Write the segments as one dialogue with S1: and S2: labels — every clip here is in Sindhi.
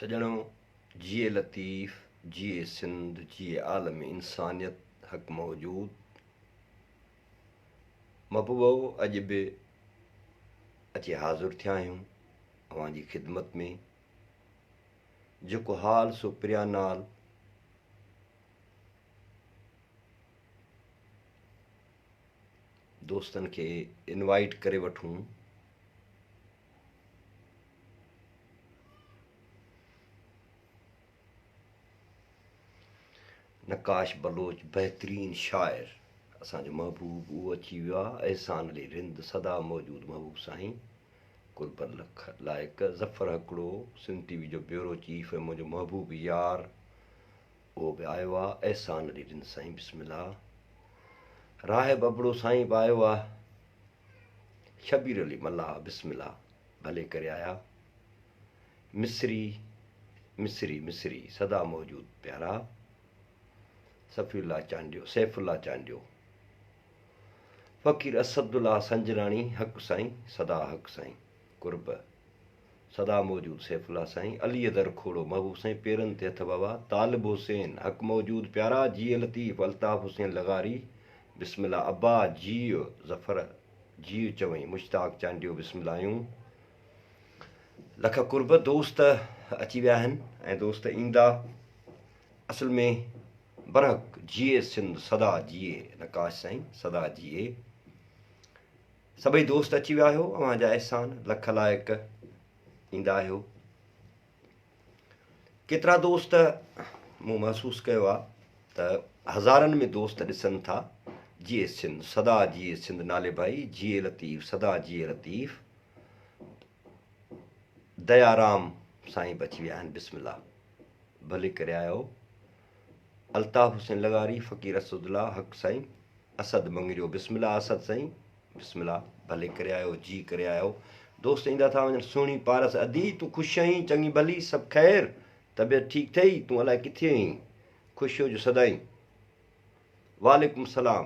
S1: سڄڻو جيئي لطيف جيئي سنڌ جيئي عالم انسانيت حق موجود محبوبو اڄ به اچي حاضر ٿيا آهيون اوهان جي خدمت ۾ جيڪو حال سو پريان نال دوستن کي انوائيٽ ڪري وٺون. نقاش بلوچ بهترين شاعر اسان جو محبوب اهو اچي ويو آ احسان علي رند سدا موجود محبوب سائين قرب لک لائق ظفر هڪڙو سنڌ ٽي وي جو بيورو چيف ۽ منهنجو محبوب يار اهو به آيو آ احسان علي رند سائين بسم الله راهب ابڙو سائين به آيو آ شبير علي ملاح بسم الله ڀلي ڪري آيا مصري مصري مصري سدا موجود پيارا صفي الله چانڊيو سيف الله چانڊيو فقير اسد الله سنجراڻي حق سائين سدا حق سائين قرب سدا موجود سيف الله سائين علي در کوڙو محبوب سائين پيرن تي هٿ بابا طالب حسين حق موجود پيارا جيئي لطيف الطاف حسين لغاري بسم الله ابا جيء ظفر جيء چوين مشتاق چانڊيو بسم الله آيون لک قرب دوست اچي ويا آهن ۽ دوست ايندا اصل ۾ برحق جيئي سنڌ سدا جيئي نقاش سائين سدا جيئي سڀئي دوست اچي ويا آهيو اوهان جا احسان لک لائق ايندا آهيو ڪيترا دوست مون محسوس ڪيو آ ته هزارن ۾ دوست ڏسن ٿا جيئي سنڌ سدا جيئي سنڌ نالي ڀائي جيئي لطيف سدا جيئي لطيف ديارام سائين به اچي ويا آهن بسم الله ڀلي ڪري آيو الطاف حسين لغاري فقير اسد الله حق سائين اسد مڱريو بسم الله اسد سائين بسم الله ڀلي ڪري آيو جي ڪري آيو دوست ايندا ٿا وڃن سهڻي پارس ادي تون خوش آهين چڱي ڀلي سڀ خير طبيعت ٺيڪ ٿئي تون الائي ڪٿي آهين خوش هج سدائين وعليڪم السلام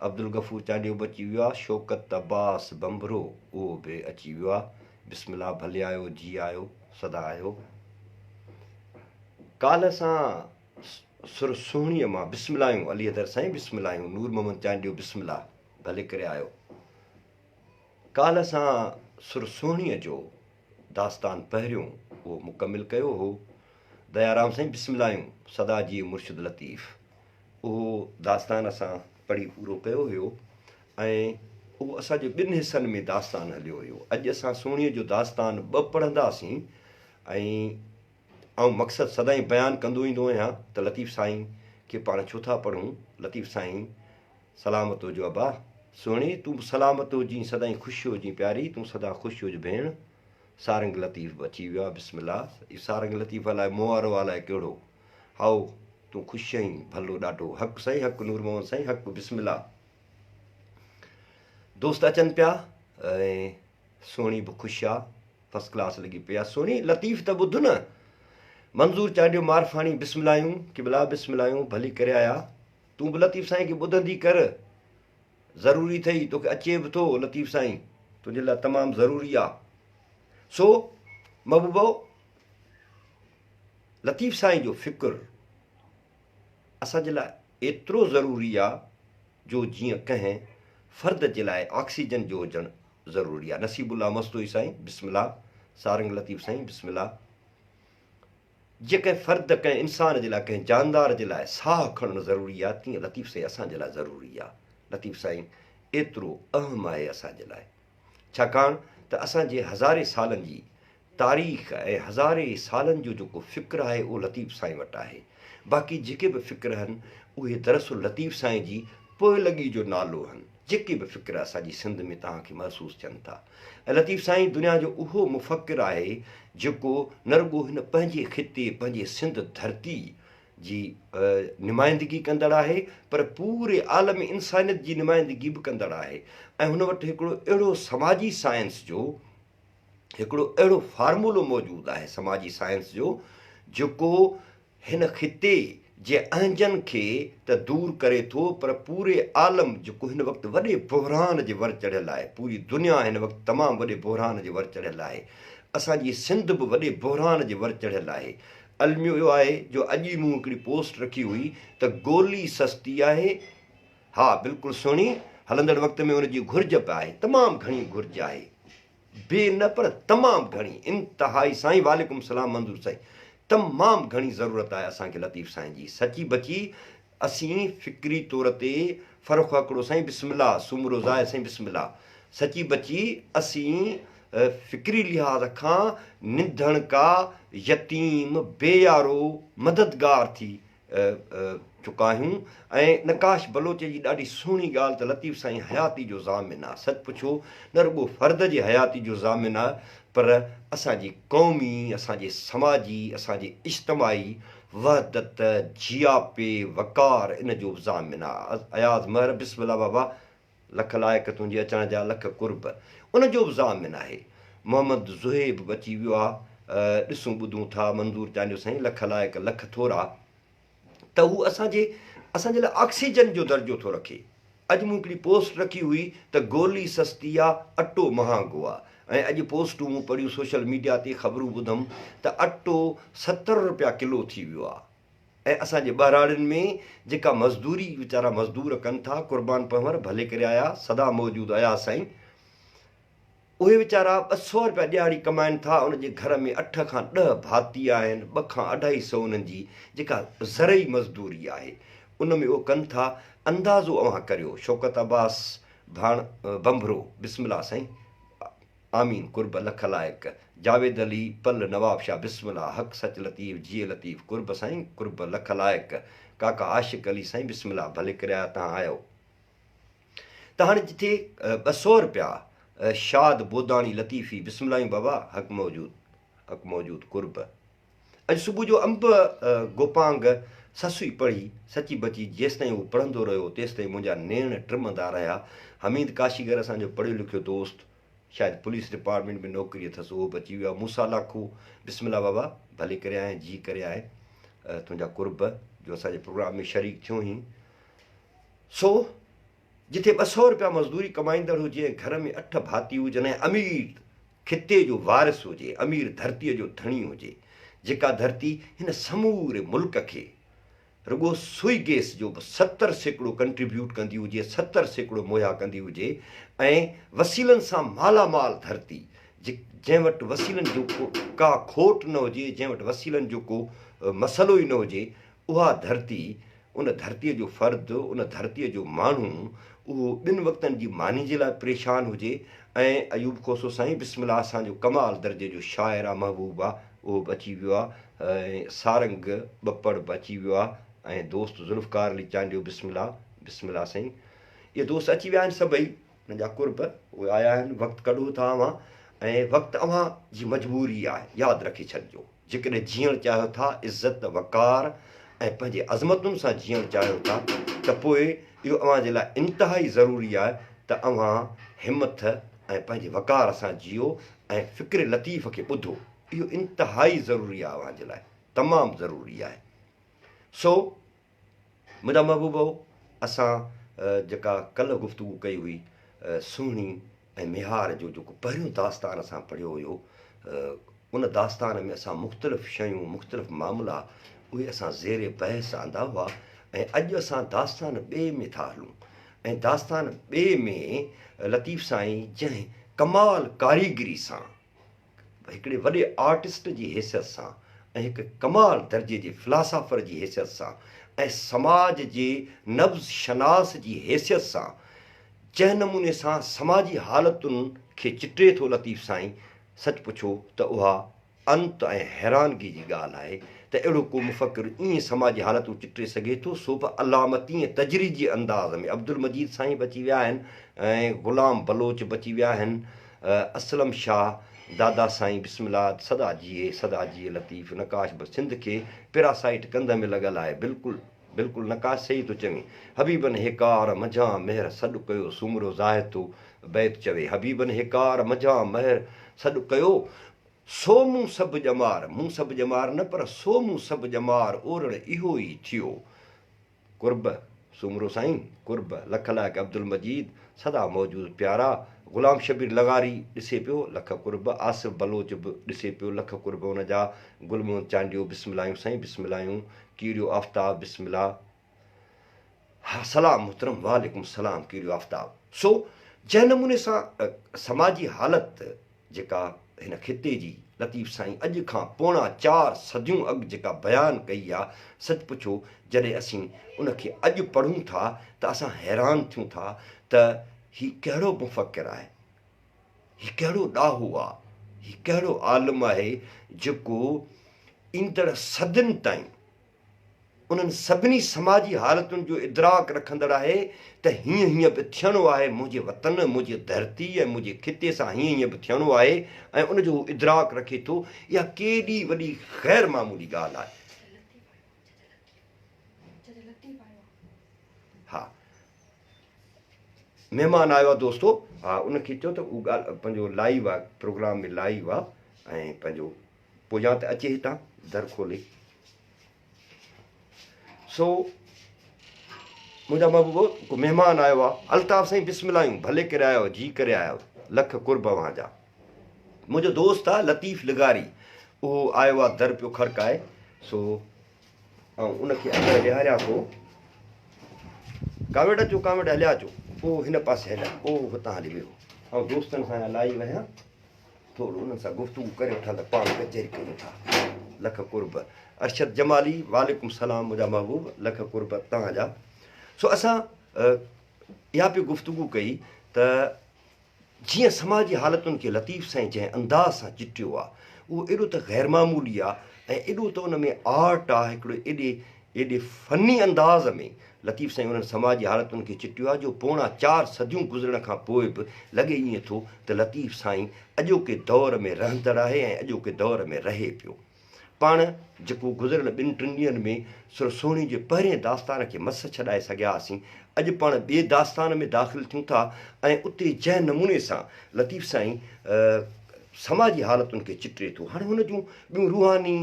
S1: عبدالغفور چانڊيو به اچي ويو آ شوڪت عباس ڀنڀرو اهو به اچي ويو آ بسم الله ڀلي آيو جي آيو سدا آيو ڪالهه سان سر سهڻيء مان بسم الله آيون علي حيدر سائين بسم الله آيون نور محمد چانڊيو بسم الله ڀلي ڪري آيو ڪالهه سان سر سهڻيء جو داستان پهريون اهو مڪمل ڪيو هو ديارام سائين بسم الله آيون سدا جيئي مرشد لطيف اهو داستان اسان پڙهي پورو ڪيو هيو ۽ اهو اسان جو ٻن حصن ۾ داستان هليو هيو اڄ اسان سهڻيء جو داستان ٻه پڙهنداسين ۽ آئون مقصد سدائين بيان ڪندو ايندو آهيان ته لطيف سائين کي پاڻ ڇو ٿا پڙهون، لطيف سائين سلامت هجو ابا، سهڻي تون به سلامت هجين سدائين خوش هجين پياري تون سدا خوش هج ڀيڻ، سارنگ لطيف به اچي ويو آهي بسم الله اهو سارنگ لطيف الائي مون وارو الائي ڪهڙو هائو تون خوش آهين ڀلو ڏاڍو حق سائين حق نور محمد سائين حق بسم الله دوست اچن پيا ۽ سهڻي به خوش آ فرسٽ ڪلاس لڳي پئي آ سهڻي لطيف ته ٻڌ نه منظور چانڊيو معرفاڻي بسم الله آيون قبلا بسم الله آيون ڀلي ڪري آيا تون به لطيف سائين کي ٻڌندي ڪر ضروري ٿئي توکي اچي به ٿو لطيف سائين تنهنجي لاء تمام ضروري آ سو محبوبو لطيف سائين جو فڪر اسان جي لاء ايترو ضروري آ جو جيئن ڪنهن فرد جي لاء آڪسيجن جو هجڻ ضروري آ. نصيب الله مستوئي سائين بسم الله سارنگ لطيف سائين بسم الله جيئن ڪنهن فرد ڪنهن انسان جي لاء ڪنهن جاندار جي لاء ساهه کڻڻ ضروري آ تيئن لطيف سائين اسان جي لاء ضروري آ. لطيف سائين ايترو اهم آهي اسان جي لاء ڇاڪاڻ ته اسان جي هزارين سالن جي تاريخ ۽ هزارين سالن جو جيڪو فڪر آهي اهو لطيف سائين وٽ آهي. باقي جيڪي به فڪر هن اهي دراصل لطيف سائين جي پوئلڳي جو نالو هن. جيڪي به فڪر اسان جي سنڌ ۾ توهان کي محسوس ٿين ٿا. ۽ لطيف سائين دنيا جو اهو مفڪر آهي جيڪو نه رڳو هن پنهنجي خطي پنهنجي سنڌ ڌرتي جي نمائندگي ڪندڙ آهي پر پوري عالم انسانيت جي نمائندگي به ڪندڙ آهي ۽ هن وٽ هڪڙو اهڙو سماجي سائنس جو هڪڙو اهڙو فارمولو موجود آهي سماجي سائنس جو جيڪو هن خطي جي اهنجن کي ته دور ڪري ٿو پر پوري عالم جيڪو هن وقت وڏي بحران جي ور چڙهيل آهي پوري دنيا هن وقت تمام وڏي بحران جي ور چڙهيل آهي. اسان جي سنڌ به وڏي بحران جي ور چڙهيل آهي. الميو اهو آهي جو اڄ ئي مون هڪڙي پوسٽ رکي هئي ته گولي سستي آهي، ها بلڪل سهڻي، هلندڙ وقت ۾ ان جي گهرج به آهي، تمام گهڻي گهرج آهي، بي نه پر تمام گهڻي، انتهائي سائين وعليڪم السلام منظور سائين تمام گهڻي ضرورت آهي اسان کي لطيف سائين جي، سچي بچي اسين فڪري طور تي فرخ هڪڙو سائين بسم الله سومرو زاهد سائين بسم الله سچي بچي اسين فڪري لحاظ کان نڌڻڪا يتيم بي يارو مددگار ٿي چڪا آهيون ۽ نقاش بلوچ جي ڏاڍي سهڻي ڳالهه ته لطيف سائين حياتي جو ضامن آ سچ پڇو نه رڳو فرد جي حياتي جو ضامن آ پر اسان جي قومي اسان جي سماجي اسان جي اجتماعي وحدت، جياپي، وقار ان جو به ضامن آ. اياز مهر بسم الله بابا لک لائق تنهنجي اچڻ جا لک قرب ان جو به ضامن آهي. محمد زهيب به اچي ويو آ ڏسون ٻڌون ٿا منظور چانڊيو سائين لک لائق لک ٿورا ته هو اسان جي اسان جي لاء آڪسيجن جو درجو ٿو رکي. اڄ مون هڪڙي پوسٽ رکي هئي ته گولي سستي آ اٽو مهانگو آ ۽ اڄ پوسٽون مون پڙهيون سوشل ميڊيا تي خبرون ٻڌم ته اٽو 70 روپيا ڪلو ٿي ويو آ ۽ اسان جي ٻهراڙين ۾ جيڪا مزدوري ويچارا مزدور ڪن ٿا قربان پنهور ڀلي ڪري آيا سدا موجود اياز سائين اهي ويچارا 200 رپيا ڏهاڙي ڪمائن ٿا، ان جي گهر ۾ اٺ کان ڏهه ڀاتي آهن، ٻه کان اڍائي سئو انهن جي جيڪا زرعي مزدوري آهي، ان ۾ اهو ڪن ٿا، اندازو اوهان ڪريو، شوڪت عباس ڀاڻ ڀنڀرو، بسم الله سائين، آمين قرب لک لائق، جاويد علي پلھ نوابشاھ، بسم الله، حق سچ لطيف، جيئي لطيف، قرب سائين، قرب لک لائق، ڪاڪا عاشق علي سائين، بسم الله، ڀلي ڪري آيا تهان آيو. ته هاڻي جٿي 200 رپيا شاد بوداڻي لطيفي بسم الله بابا حق موجود حق موجود قرب اڄ صبح جو انب گوپانگ سسئي پڙهي سچي بچي جيستائين هو پڙهندو رهيو تيستائين منهنجا نيڻ ٽمندا رهيا حميد ڪاشيگر اسان جو پڙهيو لکيو دوست شايد پوليس ڊپارٽمينٽ ۾ نوڪري اٿس اهو به اچي ويو آهي موسيٰ لاکو بسم الله بابا ڀلي ڪري آئين جي ڪري آئين تنهنجا قرب جو اسان جي پروگرام ۾ شريڪ ٿيو هين سو جتي 200 رپيا مزدوري ڪمائيندڙ هجي ۽ گهر ۾ اٺ ڀاتي هجن ۽ امير خطي جو وارث هجي، امير ڌرتيء جو ڌڻي هجي، جيڪا ڌرتي هن سموري ملڪ کي رڳو سوئي گئس جو به 70% ڪنٽريبيوٽ ڪندي هجي، 70% مهيا ڪندي هجي ۽ وسيلن سان مالا مال ڌرتي، جنهن وٽ وسيلن جو ڪا کوٽ نه هجي، جنهن وٽ وسيلن جو ڪو مسئلو ئي نه هجي، اها ڌرتي، ان ڌرتيء جو فرد، ان ڌرتيء جو ماڻهو اهو ٻن وقتن جي ماني جي لاء پريشان هجي ۽ ايوب کوسو سائين بسم الله اسان جو ڪمال درجي جو شاعر آ محبوب آ اهو به اچي ويو آ ۽ سارنگ ٻپڙ به اچي ويو آ ۽ دوست ذوالفقار علي چانڊيو بسم الله بسم الله سائين اهي دوست اچي ويا آهن سڀئي انهن جا قرب اهي آيا آهن وقت ڪڍو ٿا اوهان ۽ وقت اوهان جي مجبوري آهي ياد رکي ڇڏجو. جيڪڏهن جيئڻ چاهيو ٿا، عزت، وقار ۽ پنهنجي عظمتن سان جيئڻ چاهيو ٿا ته پوء اهو اوهان جي لاء انتهائي ضروري آهي ته اوهان همٿ ۽ پنهنجي وقار سان جيئو ۽ فڪر لطيف کي ٻڌو. اهو انتهائي ضروري آهي اوهان جي لاء، تمام ضروري آهي. سو منهنجا محبوبؤ! اسان جيڪا ڪلهه گفتگو ڪئي هئي، سهڻي ۽ ميهار جو جيڪو پهريون داستان اسان پڙهيو هيو، ان داستان ۾ اسان مختلف شيون، مختلف معاملا اهي اسان زير بحث آندا هئا ۽ اڄ اسان داستان ٻئي ۾ ٿا هلون ۽ داستان ٻئي ۾ لطيف سائين جنهن ڪمال ڪاريگري سان هڪڙي وڏي آرٽسٽ جي حيثيت سان ۽ هڪ ڪمال درجي جي فلاسافر جي حيثيت سان ۽ سماج جي نبض شناس جي حيثيت سان جنهن نموني سان سماجي حالتن کي چٽي ٿو لطيف سائين سچ پڇو ته اها انت ۽ حيرانگي جي ڳالهه آهي ته اهڙو ڪو مفڪر ائين سماجي حالتون چٽي سگهي ٿو سو به علامتي ۽ تجريدي انداز ۾ عبدالمجيد سائين به اچي ويا آهن ۽ غلام بلوچ به اچي ويا آهن اسلم شاهه، دادا سائين بسم الله سدا جيئي سدا جيئي لطيف نقاش به سنڌ کي پيراسائيٽ ڪنڌ ۾ لڳل آهي بلڪل بلڪل نقاش صحيح ٿو چوين حبيبن هيڪار منجهان مهر سڏ ڪيو سومرو زاهد ٿو بيت چوي حبيبن هيڪار منجهان مهر سڏ ڪيو سو مون سڀ ڄمار مون سڀ ڄمار نه پر سو مون سڀ ڄمار اورڻ اهو ئي ٿيو قرب سومرو سائين قرب لک لائق عبدالمجيد سدا موجود پيارا غلام شبير لغاري ڏسي پيو، لک قرب، آصف بلوچ به ڏسي پيو، لک قرب ان جا، گل محمد چانڊيو بسم الله آهيون سائين بسم الله آهيون، ڪيريو آفتاب بسم الله. ها سلام محترم وعليڪم السلام ڪيريو آفتاب. سو جنهن نموني سان سماجي حالت جيڪا هن خطي جي لطيف سائين اڄ کان پوڻا چار صديون اڳ جيڪا بيان ڪئي آ سچ پڇو جڏهن اسين ان کي اڄ پڙهون ٿا ته اسان حيران ٿيون ٿا ته هي ڪهڙو مفڪر آهي هي ڪهڙو ڏاهو آ هي ڪهڙو عالم آهي جيڪو ايندڙ صدين تائين انهن سڀني سماجي حالتن جو ادراڪ رکندڙ آهي ته هيئن هيئن به ٿيڻو آهي، منهنجي وطن، منهنجي ڌرتي ۽ منهنجي خطي سان هيئن هيئن به ٿيڻو آهي ۽ ان جو هو ادراڪ رکي ٿو، اها ڪيڏي وڏي غير معمولي ڳالهه آهي. ها مهمان آيو آهي دوستو، ها ان کي چئو ته هو ڳالهه پنهنجو لائيو آهي، پروگرام ۾ لائيو آهي ۽ پنهنجو پوء يا ته اچي هتان در کولي. سو منهنجا محبوب ڪو مهمان آيو آ. الطاف سائين بسم الله آهيون ڀلي ڪري آيا آهيو جي ڪري آيا آهيو لک قرب اوهان جا. منهنجو دوست آ لطيف لغاري اهو آيو آ در پيو کڙڪائي سو آئون ان کي اندر ويهاريان ٿو. ڪاوڙ اچو ڪاوڙ هليا اچو او هن پاسي هليا او هتان هلي ويهو. آئون دوستن سان لائي ويهان. ٿورو انهن سان گفتگو ڪري وٺان ته پاڻ ڪچهري ڪيون ٿا. لک قرب. ارشد جمالي وعليڪم سلام منهنجا محبوب لک قرب توهان جا. سو اسان اها پئي گفتگو ڪئي ته جيئن سماجي حالتن کي لطيف سائين جنهن انداز سان چٽيو آ اهو ايڏو ته غيرمعمولي آ ۽ ايڏو ته ان ۾ آرٽ آ هڪڙو ايڏي ايڏي فني انداز ۾ لطيف سائين انهن سماجي حالتن کي چٽيو آهي جو پوڻا چار صديون گذرڻ کان پوء به لڳي ائين ٿو ته لطيف سائين اڄوڪي دور ۾ رهندڙ آهي ۽ اڄوڪي دور ۾ رهي پيو. پاڻ جيڪو گذريل ٻن ٽن ڏينهن ۾ سر سهڻي جي پهرين داستان کي مس ڇڏائي سگهيا هئاسين، اڄ پاڻ ٻئي داستان ۾ داخل ٿيون ٿا ۽ اتي جنهن نموني سان لطيف سائين سماجي حالتن کي چٽي ٿو، هاڻي هن جون ٻيون روحاني،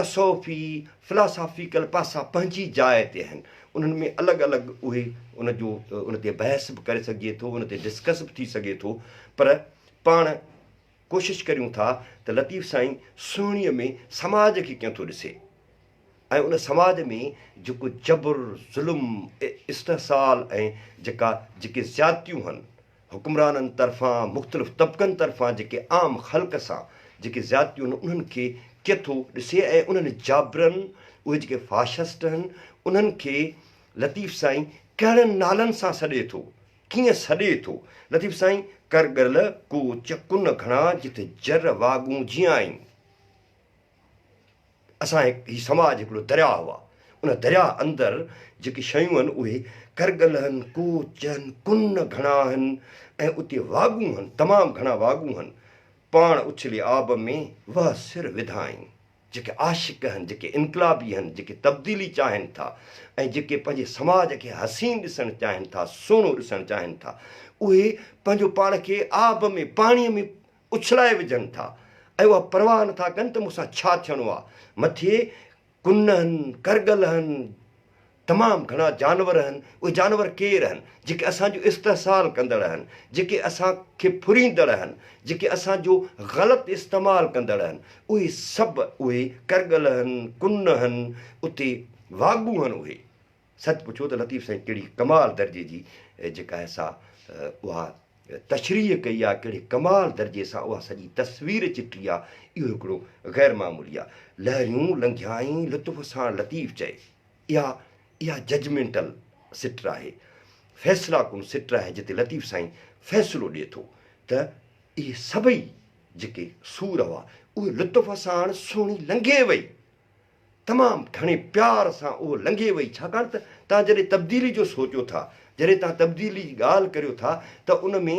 S1: تصوفي، فلاسافيڪل پاسا پنهنجي جاء تي آهن، انهن ۾ الڳ الڳ اهي ان جو ان تي بحث به ڪري سگهجي ٿو، ان تي ڊسڪس به ٿي سگهي ٿو، پر پاڻ ڪوشش ڪريون ٿا ته لطيف سائين سهڻيء ۾ سماج کي ڪيئن ٿو ڏسي ۽ ان سماج ۾ جيڪو جبر، ظلم، استحصال ۽ جيڪا جيڪي زيادتيون هن، حڪمرانن طرفان مختلف طبقن طرفان جيڪي عام خلق سان جيڪي زيادتيون آهن انهن کي ڪيئن ٿو ڏسي ۽ انهن جابرن اهي جيڪي فاشسٽ آهن انهن کي لطيف سائين ڪهڙن نالن سان سڏي ٿو ڪيئن سڏي ٿو لطيف سائين ڪر ڳرل ڪوچ ڪن گهڻا جت جر واڳون جيائين. اسان هي سماج هڪڙو درياء آ، ان درياء اندر جيڪي شيون آهن اهي ڪرڳل آهن، ڪوچ آهن، ڪن گهڻا آهن ۽ اتي واڳون آهن، تمام گهڻا واڳون آهن. پاڻ اڇلي آب ۾ وهه سر وڌائين. جيڪي عاشق آهن، جيڪي انقلابي آهن، جيڪي تبديلي چاهين ٿا ۽ جيڪي پنهنجي سماج کي حسين ڏسڻ چاهين ٿا، سهڻو ڏسڻ چاهين ٿا، اهي پنهنجو پاڻ کي آب ۾، پاڻيء ۾ اڇلائي وجهن ٿا ۽ اها پرواهه نٿا ڪن ته مون سان ڇا ٿيڻو آهي. مٿي ڪن هن، ڪرڳل هن، تمام گهڻا جانور هن، اهي جانور ڪير هن؟ جيڪي اسان جو استحصال ڪندڙ هن، جيڪي اسان کي ڦريندڙ هن، جيڪي اسان جو غلط استعمال ڪندڙ هن، اهي سڀ اهي ڪرڳل هن، ڪن هن، اتي واڳون هن اهي. سچ پڇو ته لطيف سائين ڪهڙي ڪمال درجي جي جيڪا آهي سا اها تشريح ڪئي آهي، ڪهڙي ڪمال درجي سان اها سڄي تصوير چٽي آهي، اهو هڪڙو غير معمولي آهي. لهريون لنگهيائين لطف ساڻ لطيف چئي. اها اها ججمينٽل سٽ آهي، فيصلا ڪن سٽ آهي جتي لطيف سائين فيصلو ڏئي ٿو ته اهي سڀئي جيڪي سور هئا اهي لطف ساڻ سهڻي لنگهي وئي. تمام گهڻي پيار سان اهو لنگهي وئي ڇاڪاڻ ته توهان جڏهن تبديلي جو سوچو ٿا جڏهن توهان تبديلي جي ڳالهه ڪريو ٿا ته ان ۾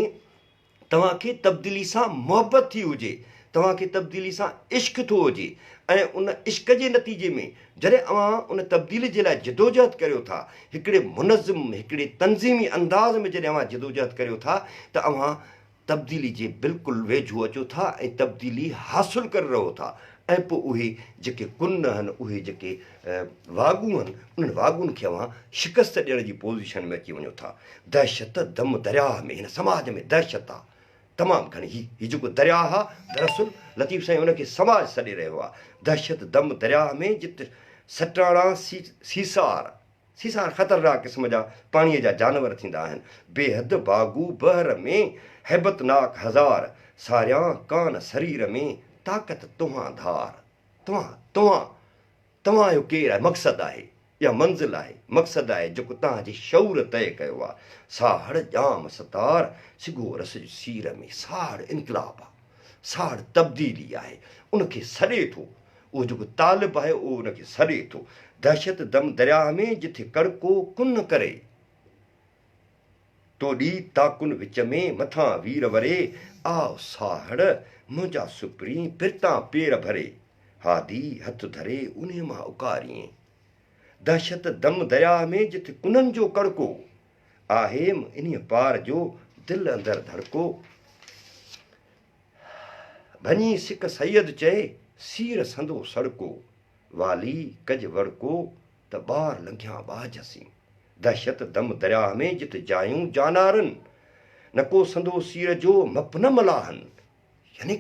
S1: توهان کي تبديلي سان محبت ٿي هجي توهان کي تبديلي سان عشق ٿو هجي ۽ ان عشق جي نتيجي ۾ جڏهن اوهان ان تبديلي جي لاء جدوجهد ڪريو ٿا هڪڙي منظم هڪڙي تنظيمي انداز ۾ جڏهن اوهان جدوجهد ڪريو ٿا ته اوهان تبديلي جي بلڪل ويجهو اچو ٿا ۽ تبديلي حاصل ڪري رهو ٿا ۽ پوء اهي جيڪي ڪن آهن، اهي جيڪي واڳون آهن، انهن واڳون کي اوهان شڪست ڏيڻ جي پوزيشن ۾ اچي وڃو ٿا. دهشت دم درياهه ۾ هن سماج ۾ دهشت آ. تمام گهڻي. هي هي جيڪو درياهه آ، دراصل لطيف سائين ان کي سماج سڏي رهيو آ. دهشت دم درياهه ۾ جت سٽاڻا سيسار، سيسار خطرناڪ قسم جا پاڻيء جا جانور ٿيندا آهن. بيحد باغو بحر ۾ هيبتناڪ هزار، ساريان ڪان سرير ۾ طاقت توهان ڌار. توهان، توهان، توهان جو ڪير آهي؟ مقصد آهي يا منزل آهي؟ مقصد آهي جيڪو توهان جي شعور طئي ڪيو آهي. ساهڙ ڄام ستار، سگهو رسج سير ۾. ساهڙ انقلاب آهي، ساهڙ تبديلي آهي، ان کي سڏي ٿو. اهو جيڪو طالب آهي اهو ان کي سڏي ٿو. دهشت دم درياهه ۾ جٿي ڪڙڪو ڪن ڪري. توڏي تاڪن وچ ۾ مٿان وير وري. آء ساهڙ منهنجا سپرين پرتان پير ڀري. هادي هٿ ڌري انهي مان اڪارين. دهشت دم درياهه ۾ جت ڪنن جو ڪڙڪو. آهيم انهيء پار جو دل اندر ڌڙڪو. ڀڃي سڪ سيد چئي سير سندو سڙڪو. والي ڪج وڙڪو ته ٻار لنگهيان ٻاجهه سين. دهشت دم درياهه ۾ جت جايون جانارن. نه ڪو سندو سير جو مپ نه ملاحن. يعني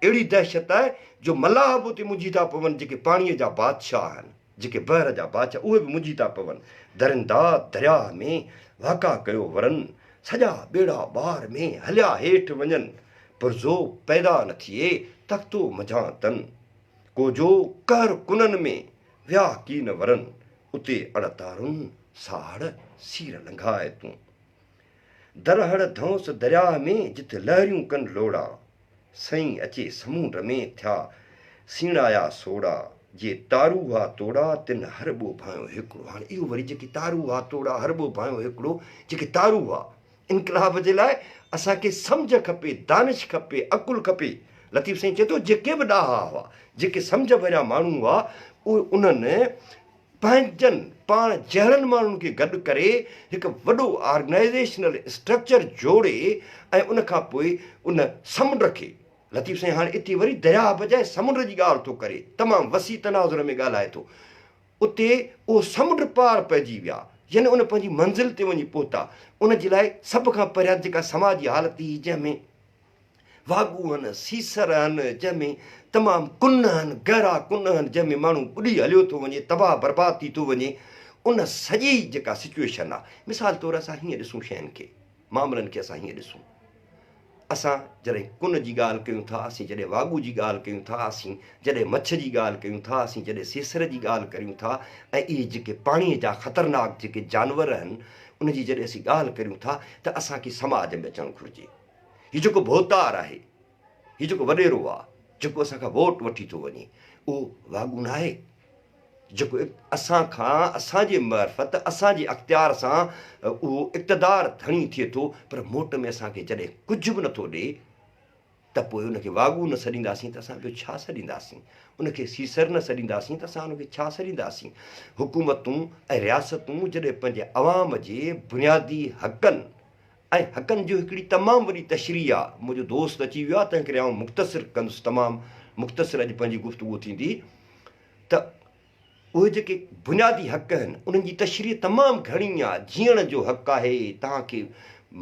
S1: اهڙي دهشت آهي جو ملاح به اتي منجهي ٿا پون جيڪي پاڻيء جا بادشاهه آهن، جيڪي بحر جا بادشاهه اهي به منجهي ٿا پون. درندا درياهه ۾ واڪا ڪيو ورن، سڄا ٻيڙا ٻار ۾ هليا هيٺ وڃن، پرزو پيدا نه ٿئي تختو منجهان تن، ڪو جو قهر ڪنن ۾ ويا ڪين ورن، اتي اڙ تارن ساهڙ سير لنگهاء تون. درهڙ ڌونس درياهه ۾ جت لهريون ڪن لوڙها، سئين اچي سمونڊ ۾ ٿيا سيڻايا سوڙها، جي تارو ها توڙا تن هر ٻو ڀانيو هيڪڙو. هاڻي اهو وري جيڪي تارو ها توڙا هر ٻو ڀانيو هيڪڙو، جيڪي تارو ها انقلاب جي لاء اسان کي سمجهه کپي، دانش کپي، عقل کپي. لطيف سائين چئي ٿو جيڪي به ڏاها هئا، جيڪي سمجهه ڀريا ماڻهو هئا، اهي انهن پنهنجن پاڻ جهڙن ماڻهن کي گڏ ڪري هڪ وڏو آرگنائيزيشنل اسٽرڪچر جوڙي ۽ ان کان پوء ان سمنڊ کي، لطيف سائين هاڻي اتي وري درياهه بجاء سمنڊ جي ڳالهه ٿو ڪري، تمام وسيع تناظر ۾ ڳالهائي ٿو، اتي اهو سمنڊ پار پئجي ويا، يعني ان پنهنجي منزل تي وڃي پهتا، ان جي لاء سڀ کان پهريان جيڪا سماجي حالت هئي جنهن ۾. واڳون هن، سيسر هن، جنهن ۾ تمام ڪن هن، گهرا ڪن هن، جنهن ۾ ماڻهو ٻڏي هليو ٿو وڃي، تباهه برباد ٿي ٿو وڃي، ان سڄي جيڪا سچوئيشن آ، مثال طور اسان هيئن ڏسون شين کي، معاملن کي اسان هيئن ڏسون، اسان جڏهن ڪن جي ڳالهه ڪيون ٿا، اسين جڏهن واڳو جي ڳالهه ڪيون ٿا، اسين جڏهن مڇ جي ڳالهه ڪيون ٿا، اسين جڏهن سيسر جي ڳالهه ڪريون ٿا ۽ اهي جيڪي پاڻيء جا خطرناڪ جيڪي جانور هن، ان جي جڏهن اسين ڳالهه ڪريون ٿا ته اسان کي سماج ۾ اچڻ گهرجي. هي جيڪو ڀوتار آهي، هي جيڪو وڏيرو آ، جيڪو اسان کان ووٽ وٺي ٿو وڃي، اهو واڳون ناهي، جيڪو اسان کان، اسان جي معرفت، اسان جي اختيار سان اهو اقتدار ڌڻي ٿئي ٿو، پر موٽ ۾ اسان کي جڏهن ڪجهه به نٿو ڏئي ته پوء ان کي واڳون نه سڏينداسين ته اسان ٻيو ڇا سڏينداسين؟ ان کي سيسر نه سڏينداسين ته اسان ان کي ڇا سڏينداسين؟ حڪومتون ۽ رياستون جڏهن پنهنجي عوام جي بنيادي حقن ۽ حقن جو هڪڙي تمام وڏي تشريح آ، منهنجو دوست اچي ويو آ تنهن ڪري آئون مختصر ڪندس تمام مختصر اڄ پنهنجي گفتگو ٿيندي ته اهي جيڪي بنيادي حق آهن انهن جي تشريح تمام گهڻي آ، جيئڻ جو حق آهي توهان کي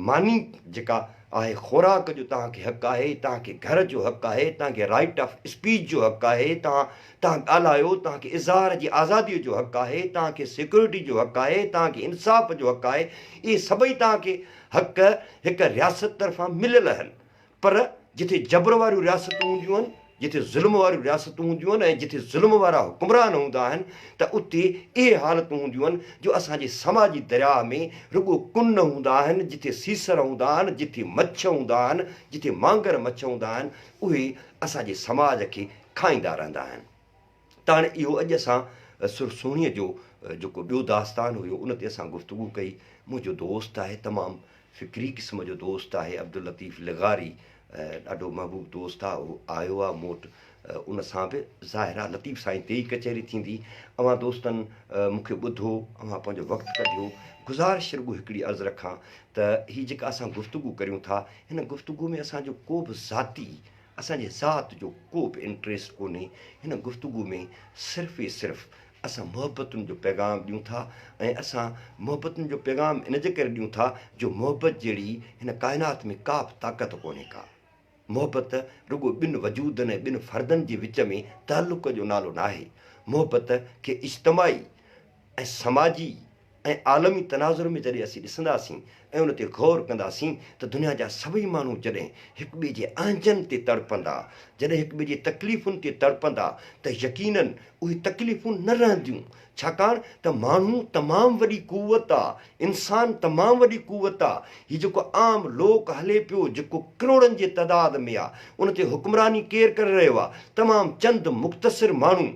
S1: ماني جيڪا آهي خوراڪ جو توهان کي حق آهي توهان کي گهر جو حق آهي توهان کي رائيٽ آف اسپيچ جو حق آهي توهان توهان ڳالهايو، توهان کي اظهار جي آزاديء جو حق آهي، توهان کي سيڪيورٽي جو حق آهي، توهان کي انصاف جو حق آهي، اهي سڀئي توهان کي حق هڪ رياست طرفان مليل آهن. پر جتي جبر واريون رياستون هونديون آهن، جتي ظلم واريون رياستون هونديون آهن ۽ جتي ظلم وارا حڪمران هوندا آهن ته اتي اهي حالتون هونديون آهن جو اسان جي سماجي درياهه ۾ رڳو ڪن هوندا آهن، جتي سيسر هوندا آهن، جتي مڇ هوندا آهن، جتي مانگر مڇ هوندا آهن، اهي اسان جي سماج کي کائيندا رهندا آهن. ته هاڻي اهو اڄ اسان سر سهڻيء جو جيڪو ٻيو داستان هيو ان تي اسان گفتگو ڪئي. منهنجو دوست آهي تمام فڪري قسم جو دوست آهي عبداللطيف لغاري ڏاڍو محبوب دوست آهي اهو آيو آهي مون وٽ ان سان به ظاهر آهي لطيف سائين تي ئي ڪچهري ٿيندي. اوهان دوستن مون کي ٻڌو اوهان پنهنجو وقت ڪڍيو گذارش رڳو هڪڙي عرض رکان ته هي جيڪا اسان گفتگو ڪريون ٿا هن گفتگو ۾ اسان جو ڪو به ذاتي اسان جي ذات جو ڪو به انٽريسٽ ڪونهي، هن گفتگو ۾ صرف ئي صرف اسان محبتن جو پيغام ڏيون ٿا ۽ اسان محبتن جو پيغام ان جي ڪري ڏيون ٿا جو محبت جهڙي هن ڪائنات ۾ ڪا به طاقت ڪونهي ڪا. محبت رڳو ٻن وجودن ۽ ٻن فردن جي وچ ۾ تعلق جو نالو ناهي. محبت کي اجتماعي ۽ سماجي ۽ عالمي تناظر ۾ جڏهن اسين ڏسنداسين ۽ ان تي غور ڪنداسين ته دنيا جا سڀئي ماڻهو جڏهن هڪ ٻئي جي اهنجن تي تڙپندا، جڏهن هڪ ٻئي جي تڪليفن تي تڙپندا ته يقيناً اهي تڪليفون نه رهنديون، ڇاڪاڻ ته ماڻهو تمام وڏي قوت آ، انسان تمام وڏي قوت آ، هي جيڪو عام لوڪ هلي پيو جيڪو ڪروڙن جي تعداد ۾ آ، ان تي حڪمراني ڪير ڪري رهيو آ؟ تمام چند مختصر ماڻهو.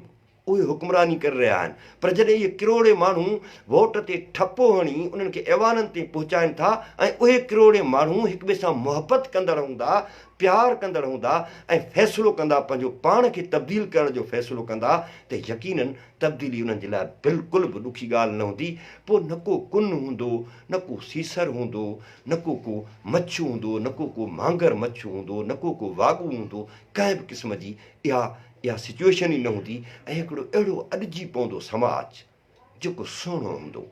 S1: اهي حڪمراني ڪري رهيا آهن پر جڏهن اهي ڪروڙين ماڻهو ووٽ تي ٺپو هڻي انهن کي ايوانن تائين پهچائن ٿا ۽ اهي ڪروڙين ماڻهو هڪ ٻئي سان محبت ڪندڙ هوندا، پيار ڪندڙ هوندا ۽ فيصلو ڪندا پنهنجو پاڻ کي تبديل ڪرڻ جو فيصلو ڪندا ته يقينن تبديلي انهن جي لاء بلڪل به ڏکي ڳالهه نه هوندي پوء نه ڪو ڪن هوندو نه ڪو سيسر هوندو نه ڪو ڪو مڇ هوندو نه ڪو ڪو مانگر مڇ هوندو نه ڪو ڪو واڳون هوندو ڪنهن به قسم جي اها اها سچوئيشن ئي نه هوندي ۽ هڪڙو اهڙو اڏجي پوندو سماج جيڪو سهڻو هوندو،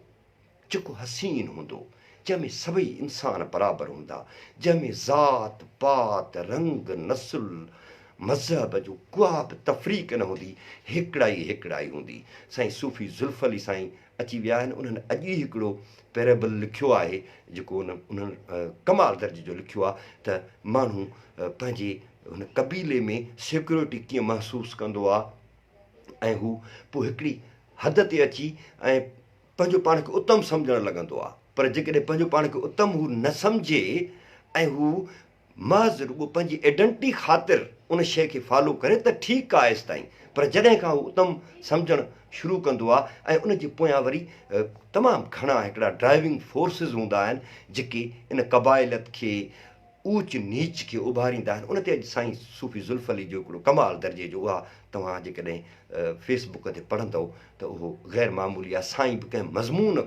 S1: جيڪو حسين هوندو، جنهن ۾ سڀئي انسان برابر هوندا، جنهن ۾ ذات پات، رنگ، نسل، مذهب جو ڪا به تفريق نه هوندي، هيڪڙائي هيڪڙائي هوندي. سائين صوفي ذوالف علي سائين اچي ويا آهن، انهن اڄ ئي هڪڙو پيريبل لکيو آهي، جيڪو انهن ڪمال درجي جو لکيو آهي ته ماڻهو پنهنجي هن قبيلي ۾ سيڪيورٽي ڪيئن محسوس ڪندو آ ۽ هو پوء هڪڙي حد تي اچي ۽ پنهنجو پاڻ کي اتم سمجهڻ لڳندو آ پر جيڪڏهن پنهنجو پاڻ کي اتم هو نه سمجهي ۽ هو محض رڳو پنهنجي ايڊنٽي خاطر ان شيء کي فالو ڪري ته ٺيڪ آ ايستائين پر جڏهن کان هو اتم سمجهڻ شروع ڪندو آ ۽ ان جي پويان وري تمام گهڻا هڪڙا ڊرائيونگ فورسز هوندا آهن جيڪي ان قبائليت کي اوچ نيچ کي اڀاريندا آهن ان تي اڄ سائين صوفي ذوالف علي جو هڪڙو ڪمال درجي جو اها توهان جيڪڏهن فيس بڪ تي پڙهندؤ ته اهو غير معمولي آهي سائين به ڪنهن مضمون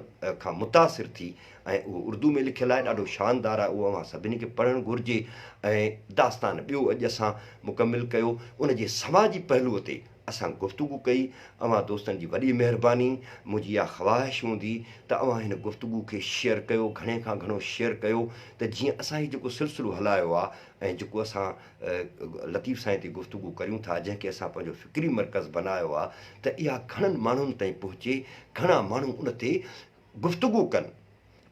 S1: کان متاثر ٿي ۽ اهو اردو ۾ لکيل آهي ڏاڍو شاندار آهي اهو اوهان سڀني کي پڙهڻ گهرجي ۽ داستان ٻيو اڄ اسان مڪمل ڪيو ان جي سماجي پهلوء تي اسان گفتگو ڪئي اوهان دوستن جي وڏي مهرباني منهنجي اها خواهش هوندي ته اوهان هن گفتگو کي شيئر ڪيو گهڻي کان گهڻو شيئر ڪيو ته جيئن اسان هي جيڪو سلسلو هلايو آ ۽ جيڪو اسان لطيف سائين تي گفتگو ڪريون ٿا جنهن کي اسان پنهنجو فڪري مرڪز بنايو آ ته اها گهڻن ماڻهن تائين پهچي گهڻا ماڻهو ان تي گفتگو ڪن،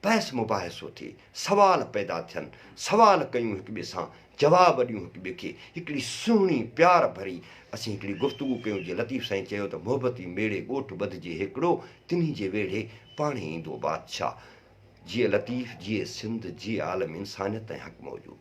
S1: بحث مباحثو ٿئي، سوال پيدا ٿين، سوال ڪيون هڪ ٻئي سان، جواب ڏيون هڪ ٻئي کي، هڪڙي سهڻي پيار ڀري اسين هڪڙي گفتگو ڪيون جيئن لطيف سائين چيو ته محبتي ميڙي ڳوٺ ٻڌجي هيڪڙو، تنهي جي ويڙهي پاڻهي ايندو بادشاهه. جيئي لطيف، جيئي سنڌ، جيئي عالم انسانيت ۽ حق موجود.